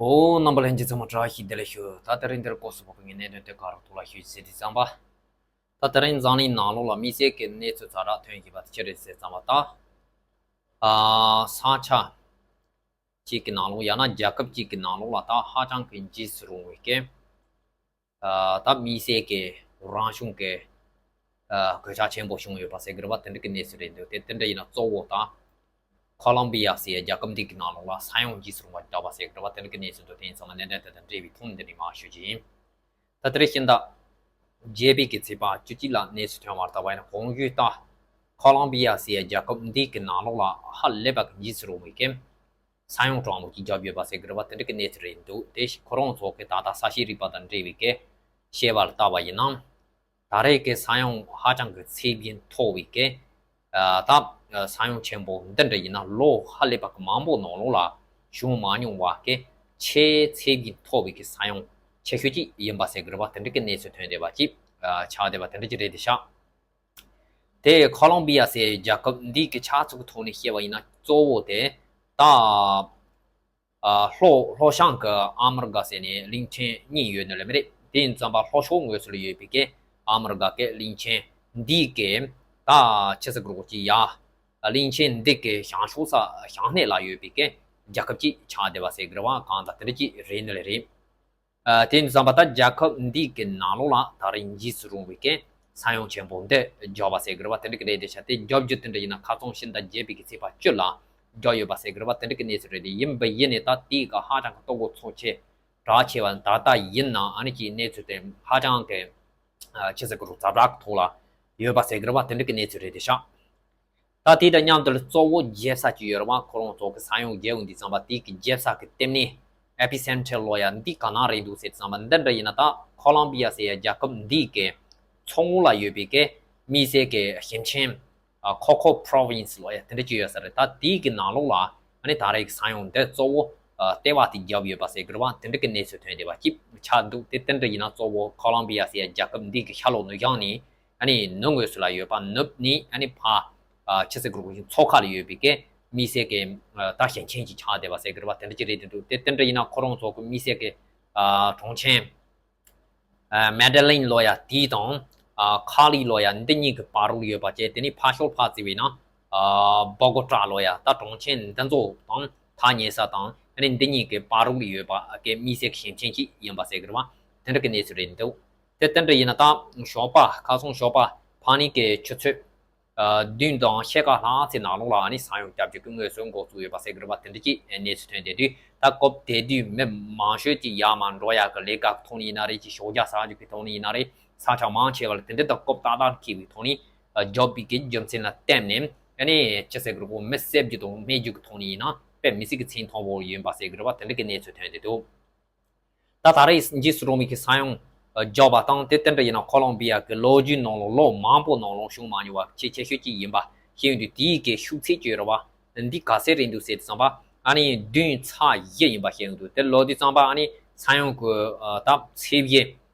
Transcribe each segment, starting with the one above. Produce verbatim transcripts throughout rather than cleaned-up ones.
ཨོ། རྣམ་པ་ལྷན་རྒྱས་ཚང་མ་བཀྲ་ཤིས་བདེ་ལེགས་ཞུ། ད་དེ་རིང་འདིར་སྐོར་སུ་བབས་པའི་གནད་དོན་དེ་ག་རུ་ཐུགས་ལ་ཞུ་ཟེར་དུས་ཙམ་པ། ད་དེ་རིང་འཛམ་གླིང་ནང་ལོགས་ལ་དམིགས་བསལ་གྱི་གནས་ཚུལ་ཛ་དྲག་ཐོན་བཞིན་པ་དེ་ཅི་རེད་ཟེར་ཙམ་པ་ད། ཨ། ས་ཆ་གཅིག་གི་ནང་ལོགས་ཡང་ན་རྒྱལ་ཁབ་གཅིག་གི་ནང་ལོགས་ལ་ད་ཧ་ཅང་གི་འཇིགས་སུ་རུང་བའི་གི་ད་དམིགས་བསལ་གྱི་རང་བྱུང་གི་གོད་ཆག་ཆེན་པོ་བྱུང་ཡོད་པ་ཟེར་གི་རེད་པ། དེ་འདྲ་གི་གནས་ཚུལ་རེད་འདུག་དེ་དེ་འདྲ་ཡིན་ན་གཙོ་བོ་ད་ཁོ་ལོམ་བི་ཡ་ཟེར་ཡ་རྒྱལ་ཁབ་འདི་གི་ནང་ལོགས་ལ་ས་ཡོམ་འཇིགས་སུ་རུང་བ་བརྒྱབ་པ་ཟེར་གི་རེད་པ། དེ་འདྲ་གི་གནས་ཚུལ་འདུག་དེ་ཡིན་ཙང་གནད་དོན་དེ་དང་འབྲེལ་བའི་ཐོག་འདི་ནས་མར་ཞུ་རྒྱུ་ཡིན། ད་དེ་རིང་ཕྱི་ཟླ་བརྒྱད་པའི་གི་ཚེས་པ་བཅུ་གཅིག་ལ་གནས་ཚུལ་ཐོན་པར་ལྟ་བ་ཡིན་ན། གོང་ཞུས་ལྟར་ཁོ་ལོམ་བི་ཡ་ཟེར་ཡ་རྒྱལ་ཁབ་འདི་གི་ནང་ལོགས་ལ་ཧ་ལས་པ་གི་འཇིགས་སུ་རུང་བའི་གི་ས་ཡོམ་གྲང་མོ་ཅིག་བརྒྱབ་ཡོད་པ་ཟེར་གི་རེད་པ། དེ་འདྲ་གི་གནས་ཚུལ་རེད་འདུག་དེ་ཁོ་རང་ཚོ་གི་ད་ལྟ་ས་ཤེས་རིག་པ་དང་འབྲེལ་བའི་གི་བཤད་པ་ལ་ལྟ་བ་ཡིན་ན། ད་རེས་ཀྱི་ས་ཡོམ་ཧ་ཅང་གི་ཚད་གཞི་མཐོ་བའི་གི་ད་ས་ཡོམ་ཆེན་པོ་འདི་འདྲ་ཡིན་ན་ལོ་ཧ་ལས་པ་གི་མང་པོ་ནང་ལོགས་ལ་བྱུང་མ་མྱོང་བ་གི་ཆེས་ཚད་གཞི་མཐོ་བའི་གི་ས་ཡོམ་ཆེ་ཤོས་ཅིག་ཡིན་པ་ཟེར་གི་རེད་པ། དེ་འདྲ་གི་གནས་ཚུལ་ཐོན་བསྡད་པ་ཅིག་ཆགས་བསྡད་པ་དེ་འདྲ་ཅིག་རེད་དེ་ཤག་དེ་ཁོ་ལོམ་བི་ཡ་ཟེར་རྒྱལ་ཁབ་འདི་གི་ཆ་ཚུགས་ཐོག་ནས་བཤད་པ་ཡིན་ན་གཙོ་བོ་དེ་ད་ཨ་ལྷོ་ལྷོ་བྱང་གི་ཨ་མི་རི་ཀ་ཟེར་ནས་གླིང་ཆེན་གཉིས་ཡོད་ནི་ལ་མི་རེད། དེ་ཡིན་ཙམ་པ་ལྷོ་ཕྱོགས་ངོས་སུ་ལ་ཡོད་པའི་གི་ཨ་མི་རི་ཀ་གི་གླིང་ཆེན་འདི་གི་ད་ཆི་ཟེར་དགོས་རེད་ཅིག་ཡ། གླིང་ཆེན་འདི་གི་བྱང་ཕྱོགས་ས་བྱང་སྣེ་ལ་ཡོད་པའི་གི་རྒྱལ་ཁབ་ཅིག་ཆགས་བསྡད་པ་ཟེར་གི་རེད་པ། གང་ལྟར་དེ་འདྲ་ཅིག་རེད་ནི་ལ་རེད། ཨ། དེ་ཡིན་ཙམ་པ་ད་རྒྱལ་ཁབ་འདི་གི་ནང་ལོགས་ལ་ད་རེས་འཇིགས་སུ་རུང་བའི་གི་ས་ཡོམ་ཆེན་པོ་འདི་བརྒྱབ་པ་ཟེར་གི་རེད་པ། དེ་འདྲ་གི་རེད་དེ་ཤག་དེ་བརྒྱབ་རྒྱུ་དེ་འདྲ་ཡིན་ན་ཁ་སང་ཕྱི་ཟླ་བརྒྱད་པའི་གི་ཚེས་པ་བཅུ་ལ་བརྒྱབ་ཡོད་པ་ཟེར་གི་རེད་པ། དེ་འདྲ་གི་གནས་ཚུལ་རེད་དེ། ཡིན་པ་ཡིན་ནས་ད་དེའི་གི་ཧ་ཅང་གི་ལྟོ་གོས་འཚོ་བྱེད་གྲགས་ཆེ་བ་ད་ལྟ་ཡིན་ན་ཨ་ནི་ཅིག་གནས་ཚུལ་དེ་ཧ་ཅང་གི་ཨ། ཆི་ཟེར་གི་རེད། ཛ་དྲག་གི་ཐོག་ལ་ཡོད་པ་ཟེར་གི་རེད་པ། དེ་འདྲ་གི་གནས་ཚུལ་རེད་དེ་ཤག་ད་དེ་དང་མཉམ་དུ་གཙོ་བོ་རྒྱབ་ས་ཅིག་ཡོད་རེད་པ། ཁོ་རང་ཚོ་གི་ས་ཡོམ་བརྒྱབ་ཡོང་དུས་ཙམ་པ་དེ་གི་རྒྱབ་ས་གི་ལྟེ་གནས་ཨེ་པི་སེན་ཊར་ལོ་ཡ་འདི་ག་ན་རེད་འདུག་ཟེར་ཙམ་པ་འདི་འདྲ་ཡིན་ན་ད་ཁོ་ལོམ་བི་ཡ་ཟེར་ཡ་རྒྱལ་ཁབ་འདི་གི་མཚོ་ངོས་ལ་ཡོད་པའི་གི་དམིགས་བསལ་གི་ཞིང་ཆེན་ཨ། ཁོ་ཁོ་པྲོ་ཝིན་སི་ལོ་ཡ་དེ་འདྲ་ཅིག་ཡོད་ས་རེད། ད་དེ་གི་ནང་ལོགས་ལ་ཨ་ནི་ད་རེས་གི་ས་ཡོམ་འདི་གཙོ་བོ་ཨ། ལྟེ་བ་དེ་བརྒྱབ་ཡོད་པ་ཟེར་གི་རེད་པ། དེ་འདྲ་གི་གནས་ཚུལ་ཐོན་བསྡད་པ་ཅིག་ཆགས་འདུག་དེ་དེ་འདྲ་ཡིན་ན་གཙོ་བོ་ཁོ་ལོམ་བི་ཡ་ཟེར་ཡ་རྒྱལ་ཁབ་འདི་གི་ཤར་ལྷོ་ནུབ་བྱང་ནས་ཨ་ནི་ནུབ་ངོས་སུ་ལ་ཡོད་པ། ནུབ་ནས་ཨ་ནི་ཕར་ཨ། ཆི་ཟེར་དགོས་རེད། མཚོ་ཁ་ལ་ཡོད་པའི་གི་དམིགས་བསལ་གི་ཨ། ད་ཞིང་ཆེན་ཅིག་ཆགས་བསྡད་པ་ཟེར་གི་རེད་པ། དེ་འདྲ་ཅིག་རེད་དེ་འདུག་དེ་དེ་འདྲ་ཡིན་ན་ཁོ་རང་ཚོ་གི་དམིགས་བསལ་གི་ཨ། གྲོང་ཆེན་ཨ། མེ་ཌི་ལིན་ལོ་ཡ་དེ་དང་ཨ། ཁ་ལི་ལོ་ཡ་འདི་གཉིས་གི་བར་རུ་ཡོད་པ་བྱས། དེ་ནས་ཕར་ཕྱོགས་ཕར་བརྩིས་པ་ཡིན་ན་ཨ། བྷོ་གོ་ཊ་ལོ་ཡ་ད་གྲོང་ཆེན་འདི་ཚོ་དང་ཐག་ཉེ་ས་དང་ཨ་ནི་འདི་གཉིས་ཀྱི་བར་རུ་ཡོད་པ་གི་དམིགས་བསལ་གྱི་ཞིང་ཆེན་ཅིག་ཡིན་པ་ཟེར་གི་རེད་པ། དེ་འདྲ་གི་གནས་ཚུལ་རེད་འདུག་དེ་དེ་འདྲ་ཡིན་ན་ད་ཞོགས་པ་ཁ་སང་ཞོགས་པ་ཕ་ནི་གི་ཆུ་ཚོད་ཨ། བདུན་དང་ཕྱེད་ཀ་ལྷག་ཙམ་ནང་ལོགས་ལ་ཨ་ནི་ས་ཡོམ་སྐྱབས་བཅོལ་གྱི་དངོས་སུ་འགོ་བཙུགས་ཡོད་པ་ཟེར་གི་རེད་པ། དེ་འདྲ་ཅིག་གནས་ཚུལ་ཐོན་བསྡད་དུས་ད་སྐབས་དེ་དུས་མི་མང་ཤོས་ཀྱི་ཡར་མར་འགྲོ་ཡག་གི་ལས་ཀ་གི་ཐོག་ནས་ཡིན་ན་རེད། ཅིག་ཞོགས་ཇ་ཟ་རྒྱུ་གི་ཐོག་ནས་ཡིན་ན་རེད། ས་ཆ་མང་ཆེ་བ་ལ་དེ་འདྲ་ད་སྐབས་ཏག་ཏག་འཁེལ་བའི་ཐོག་ནས་ཨ། བརྒྱབ་པའི་གི་རྒྱུ་མཚན་ལ་བརྟེན་ནས་ཨ་ནི་ཅི་ཟེར་གི་རེད་གོ། མི་བསད་རྒྱུ་དང་རྨས་རྒྱུ་གི་ཐོག་ནས་ཡིན་ན་དཔེ་མི་སྲིད་ཀྱི་ཚད་མཐོན་པོ་ཡིན་པ་ཟེར་གི་རེད་པ། དེ་འདྲ་གི་གནས་ཚུལ་ཐོན་བསྡད་འདུག་ད་ད་རེས་འཇིགས་སུ་རུང་བའི་གི་ས་ཡོམ་བརྒྱབ་པ་དང་དེ་དེ་འདྲ་ཡིན་ན་ཁོ་ལོམ་བི་ཡ་གི་ལོ་རྒྱུས་ནང་ལོགས་ལོ་མང་པོ་ནང་ལོགས་བྱུང་མ་མྱོང་བ་ཆེས་ཆེ་ཤོས་ཅིག་ཡིན་པ་ཤེས་ཡོང་དུས། དེའི་གི་ཤུགས་ཚད་ཅིག་ཡོད་རེད་པ། འདི་ག་ཚད་རེད་འདུག་ཟེར་དུས་ཙམ་པ་ཨ་ནི་བདུན་ཚེག་བཞི་ཡིན་པ་ཤེས་ཡོང་དུས། དེ་ལབ་དུས་ཙམ་པ་ཨ་ནི་ས་ཡོམ་གི་ཨ། ད་ཚད་བཞི་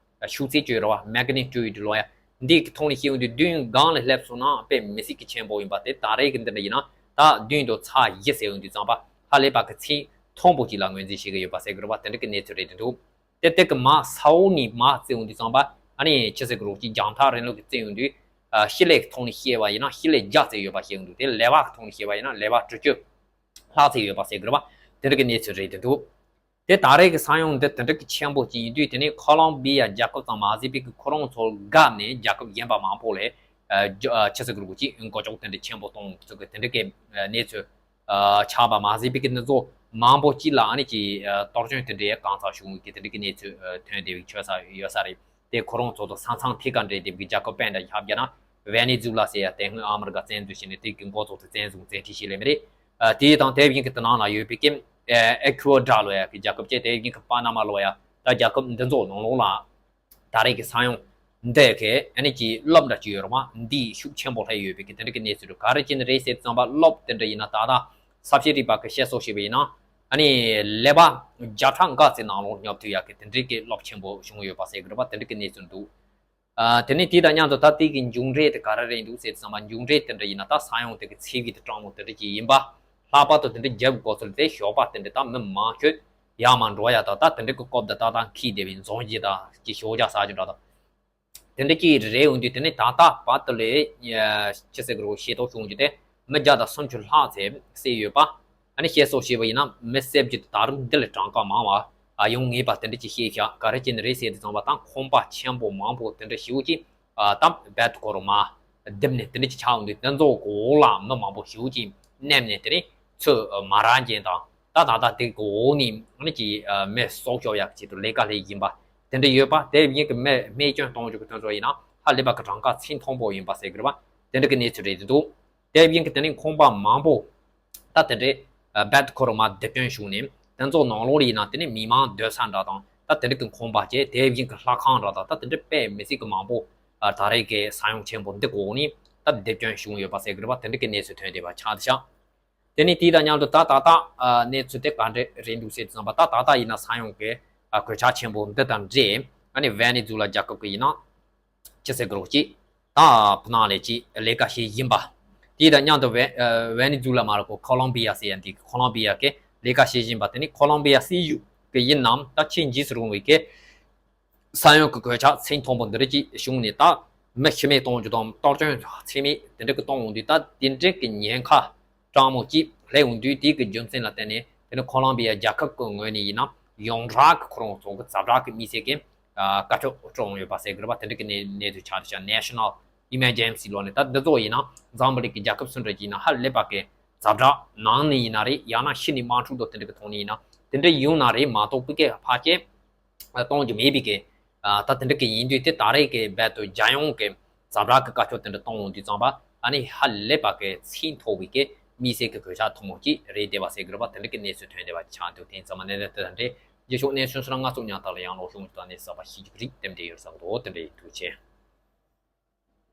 ཤུགས་ཚད་ཅིག་ཡོད་རེད་པ། མེག་ནི་ཊུཌ་ལབ་ཡ། འདི་གི་ཐོག་ནས་བཤད་ཡོང་དུས་བདུན་སྒང་ལ་སླེབས་སོང་ན་དཔེ་མི་སྲིད་ཀྱི་ཆེན་པོ་ཡིན་པ་དེ། ད་རེས་ཀྱི་འདི་འདྲ་ཡིན་ན་ད་བདུན་དང་ཚེག་བཞི་ཟེར་ཡོང་དུས་ཙམ་པ་ཧ་ལས་པ་གི་ཚད་མཐོན་པོ་ཅིག་ལ་ངོས་འཛིན་བྱེད་ཀྱི་ཡོད་པ་ཟེར་གི་རེད་པ། དེ་འདྲ་གི་གནས་ཚུལ་རེད་དེ་འདུག་དེ་དེ་གི་མར་ས་འོག་ནས་མར་བརྩིས་ཡོང་དུས་ཙམ་པ་ཨ་ནི་ཅི་ཟེར་གི་རེད་གོ། ཅིག་རྒྱང་ཐག་རིང་ལོ་གི་བརྩིས་ཡོང་དུས་ཨ། སྤྱི་ལེ་གི་ཐོག་ནས་བཤད་པ་ཡིན་ན་སྤྱི་ལེ་བརྒྱ་ཙམ་ཡོད་པ་ཤེས་ཡོང་དུས། དེ་ལེ་བག་གི་ཐོག་ནས་བཤད་པ་ཡིན་ན་ལེ་བག་དྲུག་ཅུ་ལྷག་ཙམ་ཡོད་པ་ཟེར་གི་རེད་པ། དེ་འདྲ་གི་གནས་ཚུལ་རེད་དེ་འདུག་དེ་ད་རེས་ཀྱི་ས་ཡོམ་འདི་དེ་འདྲ་གི་ཆེན་པོ་ཅིག་ཡིན་དུས། དེ་ནས་ཁོ་ལོམ་བི་ཡ་རྒྱལ་ཁབ་ཙམ་མ་ཟད་པའི་གི་ཁོ་རང་ཚོ་བརྒལ་ནས་རྒྱལ་ཁབ་གཞན་པ་མང་པོ་ལ་ཨ། ཅི་ཟེར་གི་རེད་གོ། ཅིག་གོད་ཆག་དེ་འདྲ་ཆེན་པོ་གཏོང་ཚུལ་གི་དེ་འདྲ་གི་གནས་ཚུལ་ཨ། ཆགས་པ་མ་ཟད་པའི་གི་འདི་ཚོ་མང་པོ་ཅིག་ལ་ཨ་ནི་ཅིག་ཨ། གཏོར་སྐྱོན་དེ་འདྲའི་གང་ཚ་བྱུང་གི་དེ་འདྲ་གི་གནས་ཚུལ་ཨ། ཐོན་བསྡད་པའི་ཆོས་ས་ཡོད་ས་རེད། དེ་ཁོ་རང་ཚོ་དང་ས་མཚམས་ཐད་ཀ་འབྲེལ་དེ་གི་རྒྱལ་ཁབ་དཔེ་འདྲ་ཁྱབ་བརྒྱབ་ན་ཝེ་ནེ་ཛུ་ལ་ཟེར་ཡ་དེ་སྔོན་ཨ་མི་རི་ཀ་བཙན་འཛུལ་བྱས་ནས་དེ་གི་འགོ་བཙུགས་ཏེ་བཙན་བཟུང་བཙན་ཁྲིད་བྱས་ལེ་མི་རེད། ཨ། དེ་དང་དེ་བཞིན་གྱི་དེ་ནང་ལ་ཡོད་པའི་གི་ཨ། ཨེ་ཁུ་ཝ་ཌོར་ལབ་ཡ་གི་རྒྱལ་ཁབ་བཅས། དེ་བཞིན་གྱི་པ་ན་མ་ལབ་ཡ་ད་རྒྱལ་ཁབ་འདི་ཚོ་ནང་ལོགས་ལ་ད་རེས་ཀྱི་ས་ཡོམ་འདི་གི་ཨ་ནི་ཀྱི་རླབས་འདྲ་ཅིག་ཡོད་རེད་པ། འདི་ཤུགས་ཆེན་པོ་སླེབས་ཡོད་པའི་གི་དེ་འདྲ་གི་གནས་ཚུལ་རེད། ག་རེ་བྱས་ནས་རེད་ཟེར་ཙམ་པ་རླབས་དེ་འདྲ་ཡིན་ན་ད་ལྟ་ས་བྱི་རིག་པ་གི་བཤད་སྲོལ་བྱས་པ་ཡིན་ན་ཨ་ནི་ཀླད་པ་བརྒྱ་ཕྲག་འགའ་ཙམ་ནང་ལོགས་ཉོབ་ཐུབ་ཡ་གི་དེ་འདྲའི་གི་རླབས་ཆེན་པོ་བྱུང་ཡོད་པ་ཟེར་གི་རེད་པ། དེ་འདྲ་གི་གནས་ཚུལ་འདུག་ཨ། དེ་ནས་དེ་དང་མཉམ་དུ་ད་དེ་གི་མཇུག་འབྲས་དེ་ག་རེ་རེད་འདུག་ཟེར་ཙམ་པ། མཇུག་འབྲས་དེ་འདྲ་ཡིན་ན་ད་ས་ཡོམ་དེ་གི་ཚད་གཞི་དེ་སྤྲང་མོ་དེ་འདྲ་ཅིག་ཡིན་པ། ལྷག་པར་དུ་དེ་འདྲ་རྒྱབ་དགོས་ཚུལ་དེ་ཞོགས་པ་དེ་འདྲ་ད་མི་མང་ཤོས་ ཡར་མར་འགྲོ་ཡ་དང་ད་དེ་འདྲ་གི་སྐབས་དེ་ད་ད་འཁྱེར་བསྡད་པའི་འཛོམས་གཞི་དང་ཀྱི་ཤོག་བྱ་ཟ་རྒྱུ་འདྲ་དང་། དེ་འདྲ་ཅིག་རེད། འོན་ཏེ་དེ་ནས་ད་ལྟ་བར་དུ་ལས་ཅི་ཟེར་དགོས་རེད། ཤེས་རྟོགས་བྱུང་རྒྱུ་དེ་མི་བརྒྱ་དང་སུམ་ཅུ་ལྷག་ཙམ་བསད་ཡོད་པ། ཨ་ནི་བཤད་སྲོལ་བྱས་པ་ཡིན་ན་མི་བསད་རྒྱུ་དེ་ད་རུང་འདི་ལས་གྲངས་ཀ་མང་བ་ཡོང་ངེས་པ་དེ་འདྲ་ཅིག་བཤད་ཤག་ག་རེ་བྱས་ནས་རེད་ཟེར་དུས་ཙམ་པ་ད་ཁང་པ་ཆེན་པོ་མང་པོ་དེ་འདྲ་ཞེ་པོ་ཅིག་ད་བེད་ཁོ་རུ་མ་རྡིབ་ནས་དེ་འདྲ་ཅིག་ཆགས་འོང་དུས་དེ་ཚོ་འོག་ལ་མི་མང་པོ་ཞེ་པོ་ཅིག་མནན་ནས་དེ་རིང་ཚུར་མ་རག་མཁན་དང་། ད་ད་ལྟ་དེ་གི་འོག་ནས་ཨ་ནི་ཅིག་མི་སྲོག་སྐྱོབ་ཡག་ཆེད་དུ་ལས་ཀ་ལས་བཞིན་པ་དེ་འདྲ་ཡོད་པ། དེ་བཞིན་གྱི་མི་རྨས་སྐྱོན་གཏོང་རྒྱུ་གི་དོན་ཚོ་ཡིན་ན་ཧ་ལས་པ་གི་གྲངས་ཀ་ཚད་མཐོན་པོ་ཡིན་པ་ཟེར་གི་རེད་པ། དེ་འདྲ་གི་གནས་ཚུལ་རེད་འདུག་དེ་བཞིན་གྱི་དེ་ནས་ཁང་པ་མང་པོ་ད་དེ་འདྲའི་བེད་ཁོ་རུ་མ་རྡིབ་སྐྱོན་བྱུང་ནས་དེ་ཚོ་ནང་ལོགས་ལ་ཡིན་ན་དེ་ནས་མི་མང་སྡོད་ས་འདྲ་དང་ད་དེ་འདྲ་གི་ཁང་པ་བཅས་དེ་བཞིན་གྱི་ལྷ་ཁང་འདྲ་དང་ད་དེ་འདྲ་དཔེ་མི་སྲིད་ཀྱི་མང་པོ་ད་རེས་ཀྱི་ས་ཡོམ་ཆེན་པོ་འདི་གི་འོག་ནས་ད་རྡིབ་སྐྱོན་བྱུང་ཡོད་པ་ཟེར་གི་རེད་པ། དེ་འདྲ་གི་གནས་ཚུལ་ཐོན་བསྡད་པ་ཆགས་བསྡད་ཤག་དེ་ནས་དེ་དང་མཉམ་དུ་ད་ད་ལྟ་ཨ་གནས་ཚུལ་དེ་ག་འདྲ་རེད་འདུག་ཟེར་དུས་ཙམ་པ་ད་ད་ལྟ་ཡིན་ན་ས་ཡོམ་གྱི་ཨ་གོད་ཆག་ཆེན་པོ་འདི་དང་འབྲེལ་ཨ་ནི་ཝེ་ནེ་ཛུ་ལ་རྒྱལ་ཁབ་ཀྱི་ཡིན་ན་ཅི་ཟེར་དགོས་རེད། ཅིག་ད་བུ་ནང་ལས་ཅིག་ལས་ཀ་བྱེད་བཞིན་པ་དེ་དང་མཉམ་དུ་ཝེ་ཨ་ཝེ་ནེ་ཛུ་ལ་མ་རེད་གོ། ཁོ་ལོམ་བི་ཡ་ཟེར་ཡ་འདི་ཁོ་ལོམ་བི་ཡ་གི་ལས་ཀ་བྱེད་བཞིན་པ་དེ་ནི་ཁོ་ལོམ་བི་ཡ་སྲིད་གཞུང་གི་ཡིན་ནམ་ད་ཆེས་འཇིགས་སུ་རུང་བའི་གི་ས་ཡོམ་གྱི་གོད་ཆག་ཚད་མཐོན་པོ་འདི་རིགས་ཀྱིས་བྱུང་ནས་ད་མི་ཤི་རྨས་གཏོང་རྒྱུ་དང་གཏོར་སྐྱོན་ཚད་མེད་དེ་འདྲ་གི་གཏོང་འོང་དུས་ད་དེ་འདྲ་གི་ཉེན་ཁ་དྲག་མོ་ཅིག་སླེབས་འོང་དུས་དེ་གི་རྒྱུ་མཚན་ལ་བརྟེན་ནས་དེ་ནི་ཁོ་ལོམ་བི་ཡ་རྒྱལ་ཁབ་ཀྱི་ངོས་ནས་ཡིན་ན་ཡོངས་གྲགས་ཀྱི་ཁོ་རང་ཚོ་གི་ཛ་དྲག་གི་དམིགས་བསལ་གྱི་བཀའ་ཁྱབ་སྤྲོད་འོང་ཡོད་པ་ཟེར་གི་རེད་པ། དེ་འདྲ་གི་གནས་གནས་ཚུལ་ཆགས་བསྡད་ཤག National Emergency ལོག་ནས་ད་འདི་ཚོ་ཡིན་ན་འཛམ་བུ་གླིང་གི་རྒྱལ་ཁབ་སུ་འདྲ་ཅིག་ཡིན་ན་ཧ་ལས་པ་གི་ཛ་དྲག་ནང་ནས་ཡིན་ན་རེད། ཡང་ན་ཕྱི་ནས་དམག་འཁྲུག་དང་དེ་འདྲ་གི་ཐོག་ནས་ཡིན་ན་དེ་འདྲ་ཡོང་ན་རེད་མ་གཏོགས་ཕ་གི་ཕལ་ཆེར་གཏོང་རྒྱུ་མེད་པའི་གི་ད་དེ་འདྲ་གི་ཡིན་དུས་དེ་ད་རེས་ཀྱི་རྦད་དེ་རྒྱལ་ཡོངས་ཀྱི་ཛ་དྲག་གི་བཀའ་ཁྱབ་དེ་འདྲ་གཏོང་འོང་དུས་ཙམ་པ་ཨ་ནི་ཧ་ལས་པ་གི་ཚད་མཐོ་བའི་གི་དམིགས་བསལ་གྱི་གོད་ཆག་ཐུང་མོ་ཅིག་རེད་བསྡད་པ་ཟེར་གི་རེད་པ། དེ་འདྲ་གི་གནས་ཚུལ་ཐོན་བསྡད་པ་ཆགས་འདུག་དེ་ཙམ་མ་གནས་དེ་དང་འབྲེལ་རྗེས་ཕྱོགས་གནས་ཚུལ་སོགས་ལ་ང་ཚོ་ཉག་ཐག་ལ་ཡང་ལོག་ཤོང་དང་གནས་ཚུལ་གསར་པ་ཤེས་རྒྱུ་རིགས་དེ་འདྲ་ཡོད་བསམ་འདུག་དེ་འདྲ་ཡིན། ཐུགས་རྗེ་ཆེ།